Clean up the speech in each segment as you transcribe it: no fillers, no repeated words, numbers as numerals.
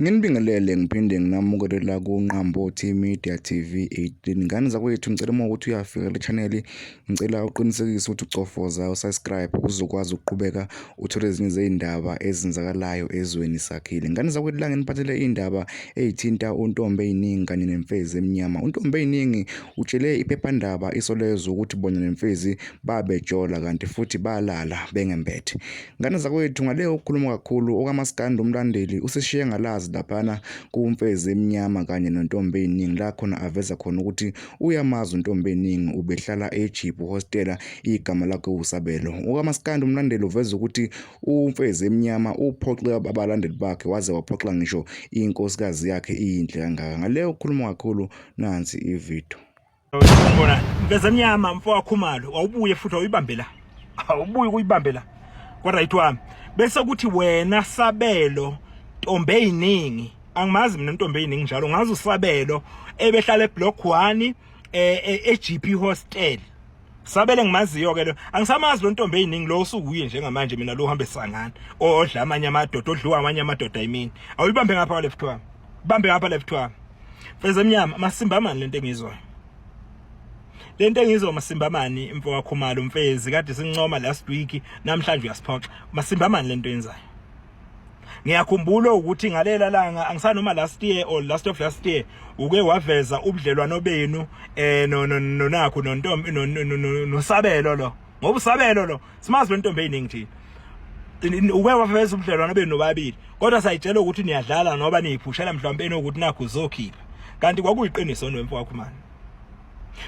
Nginibingelele ngiphinde nginamukele la kuNqambothi Media TV 18. Ngane zakwethu, ngicela uma ukuthi uyafika kule channel, ngicela uqinisekise ukuthi ucofoza usubscribe uzokwazi ukuqhubeka uthole ezinye zey'ndaba ezenzakalayo ezweni sakhile. Ngane zakwethu, la nginiphathele iy'ndaba ey'thinta uNtombi Ey'ningi kanye neMfezi Emnyama. UNtombi Ey'ningi utshele iphephandaba Isolezwe ukuthi bona neMfezi babejola kanti futhi balala bengembethe. Ngane zakwethu, ngale ukukhuluma kakhulu okaMaskandi umlandeli useshiye ngalazi laphana kuMfezi Emnyama kanye noNtombi Ey'ningi, la khona aveza khona ukuthi uyamazi uNtombi Ey'ningi, ubehlala eJibu hostela, igama lakhe uSabelo. OkaMaskandi umlandeli uveza ukuthi uMfezi Emnyama uphoxe abalandeli bakhe waze waphoxa ngisho inkosikazi yakhe iyinhle kangaka. Ngale ukukhuluma kakhulu, nansi ividiyo. Sanibonani. Mfezi emnyama mfo wakhumalo awubuye futhi awuyibambe la. Awubuye ukuyibambe la. Kwa right wami. Bese kuthi wena Sabelo ntombe eziningi. Angimazi mina ntombe eziningi njalo ngazi uSabelo ebehlala eblock 1 eGP hostel. Sabele ngimaziyo ke lo. Angisamazi lo ntombi eziningi lo usukuye njengamanje mina lo uhambe sangana. Odla amanye amadoda odliwa amanye amadoda imini. Awuyibambe ngapha kwa left wami. Bambe ngapha left wami. Mfezi emnyama masimba mani lento engizwayo. Lento engizwa masimba mani mfo wakhumalo mfezi kade sincoma last week namhlanje uyasiphoxa. Masimba mani lento yenzayo. Ngiyakhumbula ukuthi ngalela langa angisanoma last year or last of last year uke waveza ubudlelwano benu eh no nonakho nontombi nosabelo lo ngoba usabelo lo simazi lo ntombi eyiningi thina uke waveza ubudlelwano benu nobabili kodwa sayitshela ukuthi niyadlala noba niyiphushela mhlawumbe enokuthi nakho uzokhipha kanti kwakuyiqiniso nomfo wakho mani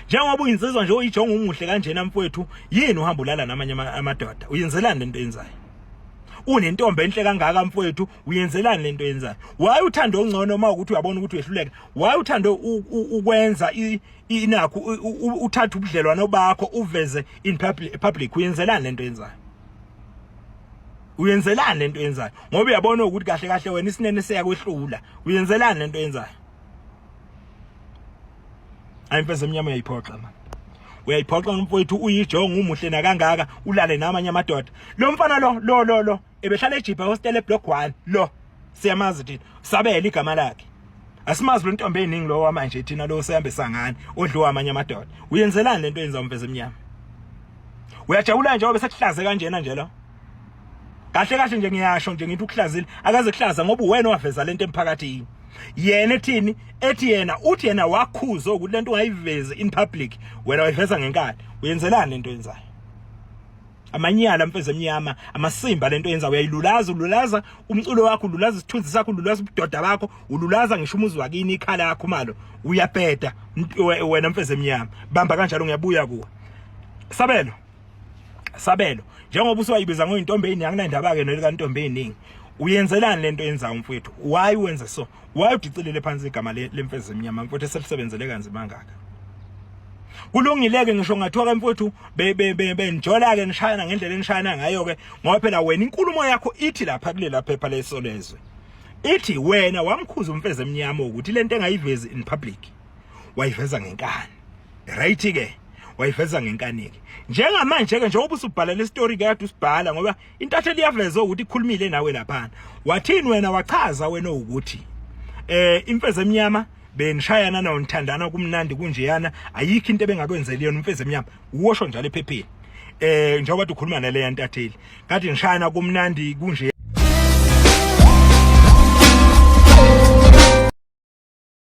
njengoba uyinsizwa nje uyijonga umuhle kanjena mfowethu yini uhamba ulala namanye amadoda uyenzelani lento yenzayo unentombi enhle kangaka mfowethu uyenzelani lento yenzayo why uthanda ongcono uma ukuthi uyabona ukuthi uyehluleka why uthanda ukwenza inakho uthatha ubudlelwano bakho uveze in public uyenzelani lento yenzayo uyenzelani lento yenzayo ngoba uyabona ukuthi kahle kahle wena isinene siyakwehlula uyenzelani lento yenzayo Hayi mfezi emnyama uyayiphoxa man. Uyayiphoxa mfowethu uyijonga umuhle nakangaka ulale namanye amadoda. Lo mfana lo lo lo lo ebehlala eJipa hostel eblock 1 lo siyamazi thina sabela igama lakhe. Asimazi lo ntombi eziningi lo wamanje thina lo sehambe sangane odliwa amanye amadoda. Uyenzelani lento yenza umfezi emnyama? Uyajabula nje ngoba sekuhlaze kanjena nje lo. Kahle kahle nje ngiyasho nje ngithi ukuhlazile akaze kuhlaza ngoba uwena owaveza lento emphakathini. Yena ethini ethi yena uthi yena wakhuza ukuthi lento ungayivezi in public wena wayiveza ngenkani. Uyenzelani lento yenzayo? Amanyala mfezi emnyama amasimba lento yenza uyayilulaza ululaza umculo wakho ululaza isithunzi sakho ululaza ubudoda bakho ululaza ngisho umuzi wakini ikhala yakho malo uyabheda wena mfezi emnyama bamba kanjalo ngiyabuya kuwe sabelo Sabelo njengoba usuwayibiza ngoyintombi eyiningi anginandaba ke nolika ntombi eyiningi uyenzelani lento yenzayo mfowethu why wenze so why udicilele phansi igama lemfezi emnyama mfowethu eselisebenzele kanzima kangaka kulungile ke ngisho ngathiwa ke mfowethu benjola ke nishayana ngendlela enishayana ngayo ke ngoba phela wena inkulumo yakho ithi lapha kulela phepha lesolezwe ithi wena wamkhuza umfezi emnyama ukuthi lento engayivezi in public wayiveza ngenkani right ke wayiveza ngenkani ke njengamanje ke njengoba usubhala le story kade usibhala ngoba intatheli iyaveza ukuthi ikhulumile nawe laphana wathini wena wachaza wena ukuthi eh imfezi emnyama benishayana nawo nithandana kumnandi kunjeyana ayikho into ebengakwenzeli yona umfezi emnyama uwosho njalo ephepheni eh njengoba ukhuluma naleya ntatheli kade nishayana kumnandi kunje.